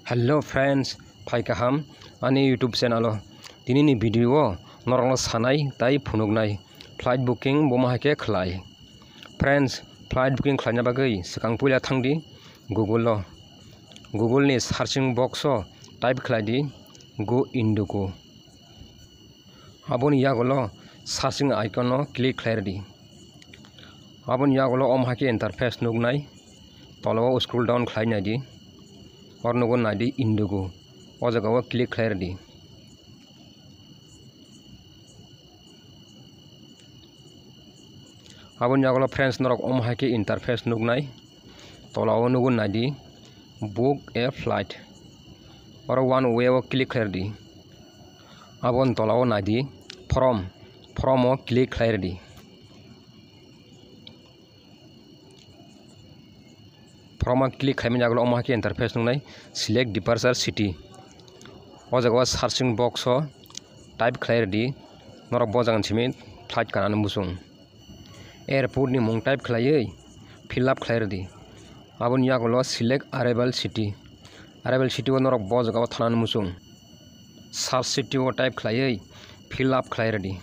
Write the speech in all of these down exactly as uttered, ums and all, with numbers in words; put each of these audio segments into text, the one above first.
Hello friends, phai kaham ani YouTube channel o. Tini ni video o norok no sanai tai phunuknai flight booking bomo hai khe khlai. Friends, flight booking khlaina bagwi swkang puila thang di Google o. Google ni searching box o type khlai di go Indigo. Aboni yagulo searching icon o click khlai rwdi. Aboni yagulo omo hai khe interface nuknai, tola o scroll down khlai naidi, oro nugo naidi Indigo, o jaga o click khlai rwdi. Aboni yagulo friends norok omo hai khe interface nuknai, tola o nugo naidi book a flight, oro one way o click khlai rwdi. Aboni tola o naidi from, from o click khlai rwdi. From o click khlaimani yagulo omo hai khe interface nuknai select departure city. O jaga o searching box o type khlai rwdi norok bo jaga ni simi flight kanani muchung. Airport ni mung type khlaiwi fill up khlai rwdi. Aboni yagulo select arrival city. Arrival city o norok bo jaga o thanani muchung. Search city o type khlaiwi fill up khlai rwdi.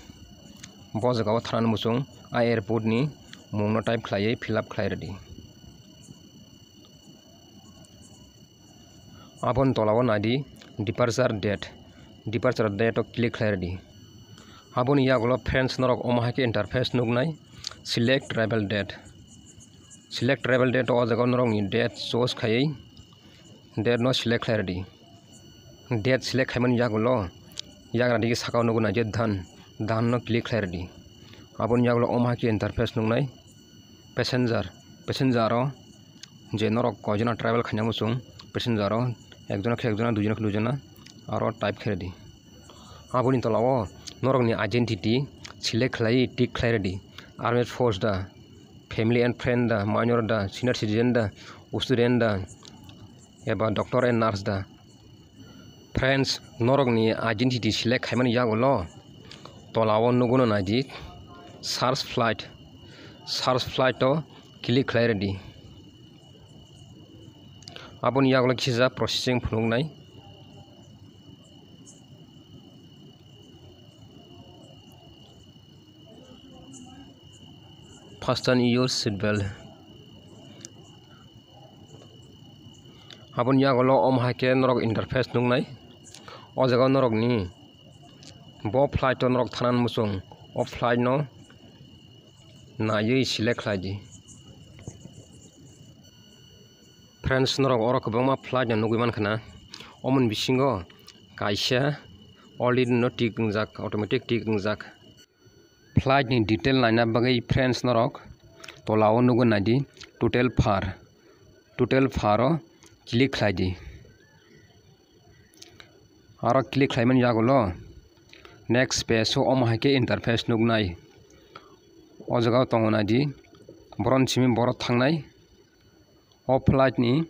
Bo jaga o thanani muchung a airport ni mung no type khlaiwi fill up khlai rwdi. Aboni tola o naidi departure date, departure date o click khlai rwdi. Aboni yagulo friends norok omo hai khe interface nuknai select travel date. Select travel date o jaga o norok ni date choose khaiwi date no select khlai rwdi. Date select khaimani yagulo yagra digi saka o nugo naidi done, done no click khlai rwdi. Aboni yagulo omo hai khe interface nuknai passenger, passenger o je norok koijona travel khaina muchung, passenger o ekjona khe ekjona, duijona khe duijona, aro type khe rwdi. Aboni tola o norokni identity select khlaiwi tick khlai rwdi. Armed force da, family and friend da, minor da, senior citizen da, student da, eba doctor and nurse da. Friends, norokni identity select khaimani yagulo tola o nugo naidi search flight, search flight o click khlai rwdi. Aboni yagulo kisa processing phunuknai. Fasten your seat belt. Aboni yagulo omo hai khe norok interface nuknai. O jaga o norokni bo flight o norok thanani muchung. O flight no naiwi select khlai di. Friends, norok oro kwbangma flight no nugwi mankha na. Omoni bisingo kaisa already no tick wngjak, automatic tick wngjak. Flight ni detail naina bagwi friends norok tola o nugo naidi total fare, total fare o click khlai di. Aro click khlaimani yagulo next page o omo hai khe interface nuknai. O jaga o tongo naidi, boroni simi borok thangnai. O flight ni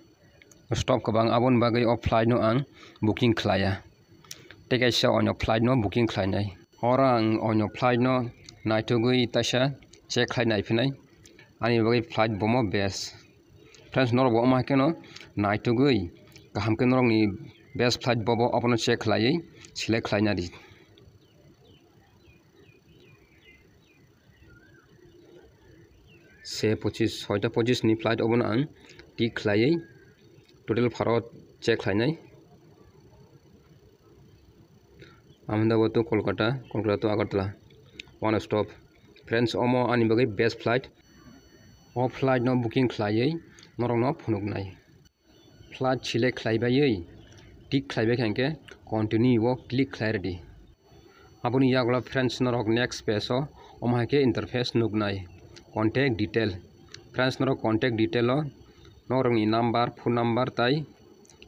stop kwbang, aboni bagwi o flight no ang booking khlaiya. Tei kaisa onyo flight no booking khlainai. Oro ang onyo flight no naitugwi taisa check khlai naiphinai. Ani bagwi flight bomo best. Friends, norok bo omo hai kheno naitugwi kaham khe norokni best flight bobo, abono check khlaiwi select khlaina di. Se pochis, soita pochis ni flight obono ang tick khlaiwi total fare o check khlainai. Ahmedabad to Kolkata, Kolkata to Agartala, one stop. Friends, omo ani bagwi best flight. O flight no booking khlaiwi norokno phunuknai. Flight select khlaibai, tick khlaibai khe hwnkhe continue o click khlai rwdi. Aboni yagulo friends norok next page o omo hai khe interface nuknai, contact detail. Friends norok contact detail o norokni number, phone number tai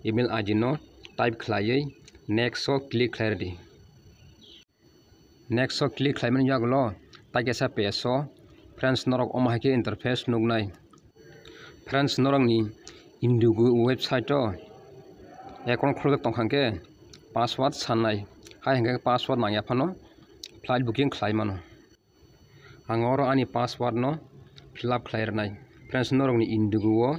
email I D no type khlaiwi next o click khlai rwdi. Next o click khlaimani yagulo tai kaisa page o friends norok omo hai khe interface nuknai. Friends norokni Indigo website o account khulujak tongkha hwnkhe password sannai, hai hwnkhe password nangya phano flight booking khlai mano. Ang oro ani password no fill up khlai rwnai. Friends, norokni Indigo o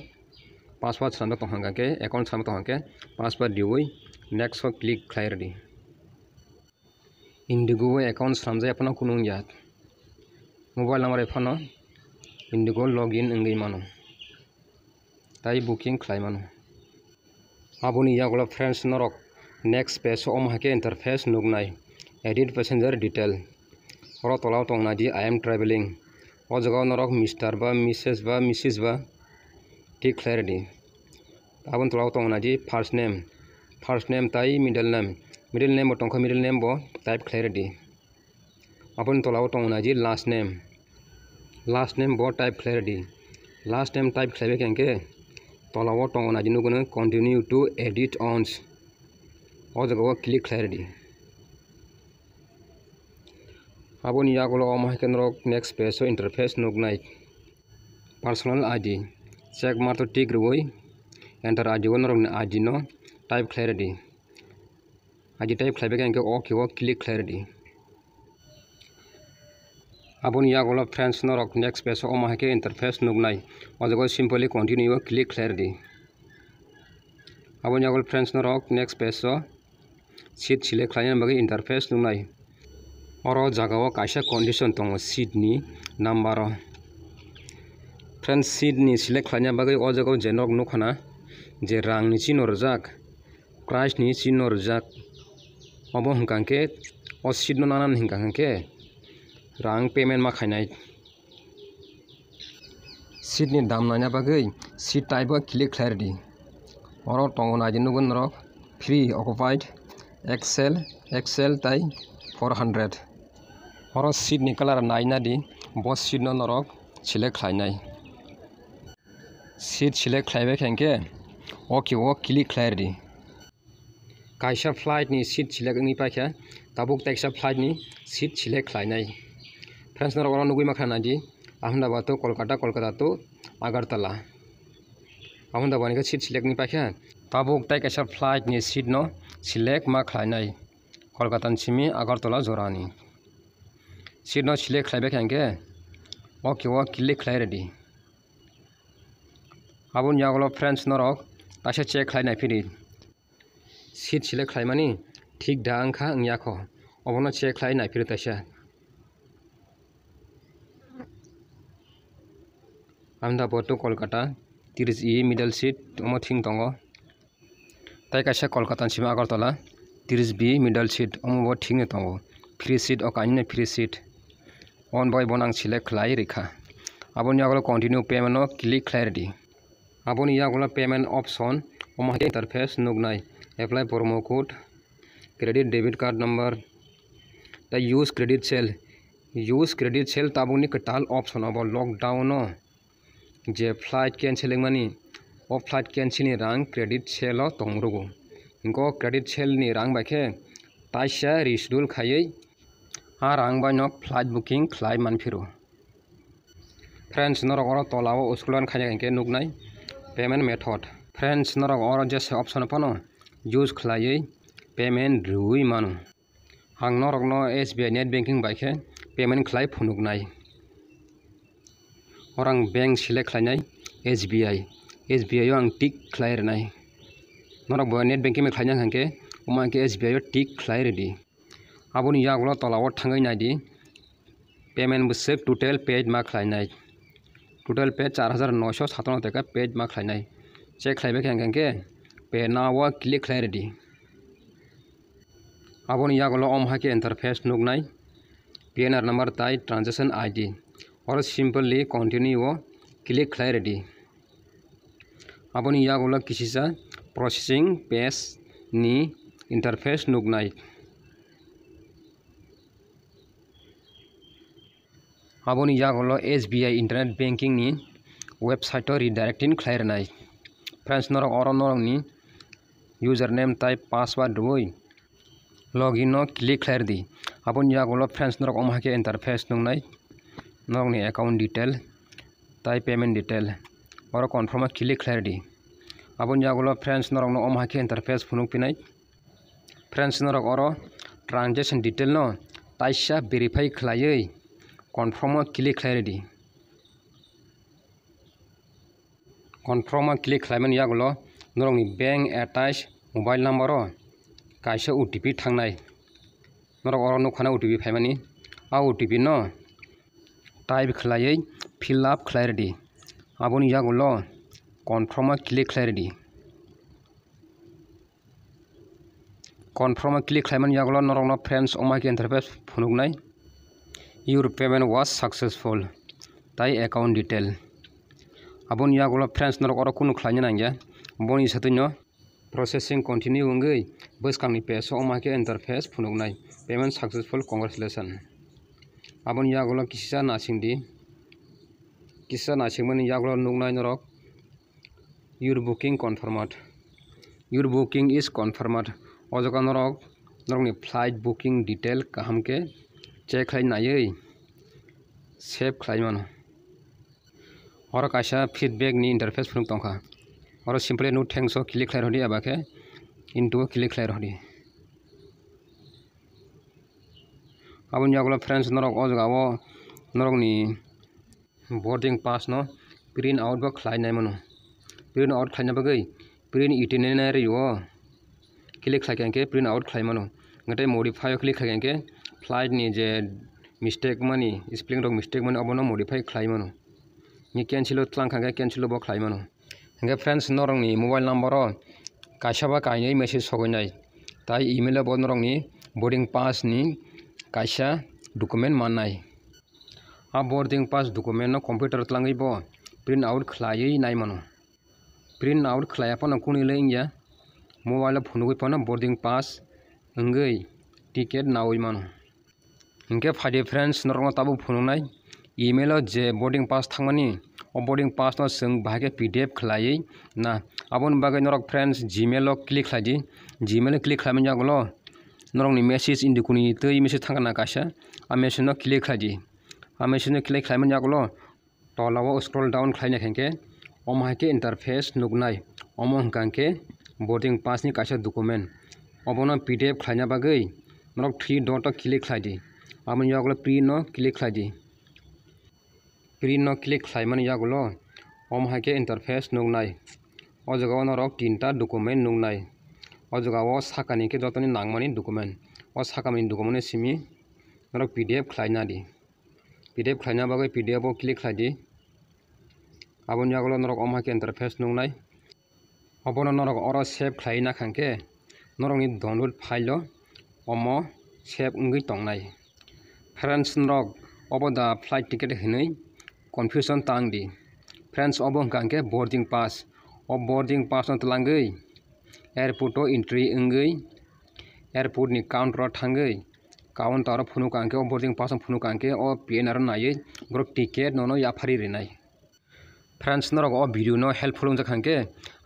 Password swnamjak tong hwnkha khe, account swnamjak tong hwnkha khe, password riui next o click khlai rwdi. Indigo o account swnamjak phano kunu wngya. Mobile number bai phano Indigo login wngwi mano. Tai booking khlai mano. Aboni yagulo friends norok next page o omo hai khe interface nuknai, edit passenger detail. Oro tola o tongnaidi I am traveling. O jaga o norok Mister ba Missus ba Missus ba tick khlai rwdi. Aboni tola o tongnaidi first name, first name tai middle name, middle name bo tongkha, middle name bo type khlai rwdi. Aboni tola o tongo naidi last name. Last name bo type khlai rwdi. Last name type khlaibai khe hwnkhe tola o tongo naidi nukgo nw continue to edit ons. O jaga o click khlai rwdi. Aboni yagulo omo hai khe norok next page o interface nuknai. Personal I D. Check mark to tick rwui enter I D o norokni I D no type khlai rwdi. I D type khlaibai khe hwnkhe OK o click khlai rwdi. Aboni yagulo friends norok next page o omo hai khe interface nuknai. O jaga o simply continue o click khlai rwdi. Aboni yagulo friends norok next page o seat select khlaina bagwi interface nuknai. Oro jaga o kaisa condition tongo seat ni number o. Friends, seat ni select khlaina bagwi o jaga o je norok nukha na je rang ni chino rwjak, price ni chino rwjak. Obo hwnkha khe o seat no nanani hwnkha khe rang payment ma khainai. Seat ni dam naina bagwi seat type o click khlai rwdi. Oro tongo naidi nukgo norok free occupied X L, X L tai four hundred. Oro seat ni colour naina di, bo seat no norok select khlainai. Seat select khlaibai khe hwnkhe OK o click khlai rwdi. Kaisa flight ni seat select wngwi paikha, tabuk teksa flight ni seat select khlainai. Friends, norok oro nugwi mankha naidi, Ahmedabad to Kolkata, Kolkata to Agartala. Ahmedabad ni khe seat select wngwi paikha, tabuk tai kaisa flight ni seat no select ma khlainai, Kolkata ni simi Agartala jorani. Seat no select khlaibai khe hwnkhe OK o click khlai rwdi. Aboni yagulo friends, norok taisa check khlai naiphidi. Seat select khlaimani thik da wngkha wngya kho, obono check khlai naiphiro taisa. Ahmedabad to Kolkata, tris E middle seat, omo thik tongo. Tai kaisa Kolkata ni simi Agartala, tris B middle seat, omo bo thik no tongo. Free seat, o kainwi no free seat. On bai bono ang select khlai rikha. Aboni yagulo continue payment no click khlai rwdi. Aboni yagulo payment option, omo hai khe interface nuknai, apply promo code, credit debit card number, tei use credit shell. Use credit shell tabukni kwtal option obo lockdown o je flight cancel wngmani, o flight cancel ni rang credit shell o tong rwgo. Hwnkhe o credit shell ni rang bai khe taisa reschedule khaiwi a rang bai no flight booking khlai manphiro. Friends, norok oro tola o scroll down khaina hinkhe nuknai payment method. Friends, norok oro jesa option phano use khlaiwi payment rwui mano. Ang norokno S B I net banking bai khe payment khlai phunuknai. Oro ang bank select khlainai, S B I. S B I o ang tick khlai rwnai. Norok bo net banking bai khlaina hinkhe omo hinkhe S B I o tick khlai rwdi. Aboni yagulo tola o thangwi naidi. Payment bwswk total paid ma khlainai. Total paid char hajar noisho satanno taka paid ma khlainai. Check khlaibai khe hwnkhe pay now o click khlai rwdi. Aboni yagulo omo hai khe interface nuknai, P N R number tai transaction I D. Oro simply continue o click khlai rwdi. Aboni yagulo kisisa processing page ni interface nuknai. Aboni yagulo S B I internet banking ni website o redirecting khlai rwnai. Friends, norok oro norokni username tai password rwui login no click khlai rwdi. Aboni yagulo friends, norok omo hai khe interface nuknai, norokni account detail tai payment detail. Oro confirm o click khlai rwdi. Aboni yagulo friends, norokno omo hai khe interface phunuk phinai. Friends, norok oro transaction detail no taisa verify khlaiwi confirm o click khlai rwdi. Confirm o click khlaimani yagulo norokni bank attach mobile number o kaisa O T P thangnai. Norok oro nukha na O T P phaimani. A O T P no type khlaiwi fill up khlai rwdi. Aboni yagulo confirm o click khlai rwdi. Confirm o click khlaimani yagulo norokno friends omo hai khe interface phunuknai, "Your payment was successful" tai "Account detail." Aboni yagulo friends norok oro kunu khlaina nangya, boni satwino processing continue wngwi bwskangni page o omo hai khe interface phunuknai, "Payment successful, congratulations." Aboni yagulo kisa nasingdi, kisa nasingmani yagulo nuknai norok, "Your booking confirmed. Your booking is confirmed." O jaga norok norokni flight booking detail kaham khe check khlai naiwi save khlai mano. Oro kaisa feedback ni interface phunuk tongkha. Oro simply no thanks o click khlai rwdi, eba khe into o click khlai rwdi. Aboni yagulo friends norok o jaga o norokni boarding pass no print out bo khlai nai mano. Print out khlaina bagwi print itinerary o click khlai khe print out khlai mano. Hwnkhe tei modify o click khlai khe flight ni je mistake mani, spelling rok mistake mani, obono modify khlai mano. Ni cancel o tlang kha khe cancel o bo khlai mano. Hwnkhe friends, norokni mobile number o kaisa ba kainwi message sogwi nai, tai email o bo norokni boarding pass ni kaisa document mannai. A boarding pass document no computer o tlangwi bo print out khlaiwi nai mano. Print out khlaiya phano kunu le wngya, mobile o phunugwi phano boarding pass wngwi ticket nawi mano. Hwnkhe phaidi friends, norokno tabuk phunuknai, email o je boarding pass thangmani, o boarding pass no chwng bahai khe P D F khlaiwi na. Aboni bagwi norok friends Gmail o click khlai di. Gmail o click khlaimani yagulo norokni message indukuni twi message thangkha na kaisa, a message no click khlai di. A message no click khlaimani yagulo tola o scroll down khlaina khe, omo hai khe interface nuknai. Omo hwnkha khe boarding pass ni kaisa document. Obono P D F khlaina bagwi norok three dot o click khlai di. Aboni yagulo print no click khlai di. Print no click khlaimani yagulo omo hai khe interface nuknai. O jaga o norok tinta document nuknai. O jaga o sakani khe jotoni nangmani document. O sakani document ni simi norok P D F khlaina di. P D F khlaina bagwi P D F o click khlai di. Aboni yagulo norok omo hai khe interface nuknai. Obono norok oro save khlai na kha khe norokni download file o omo save wngwi tongnai. Friends, norok obo da flight ticket hinwi confusion tang di. Friends, obo hwnkha khe boarding pass. O boarding pass no twlangwi airport o entry wngwi airport ni counter o thangwi counter o phunuk ang khe, o boarding pass no phunuk ang khe, o P N R o naiwi borok ticket nono yaphari rinai. Friends, norok o video no helpful wngjak kha khe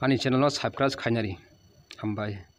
ani channel no subscribe khainari. Hambai.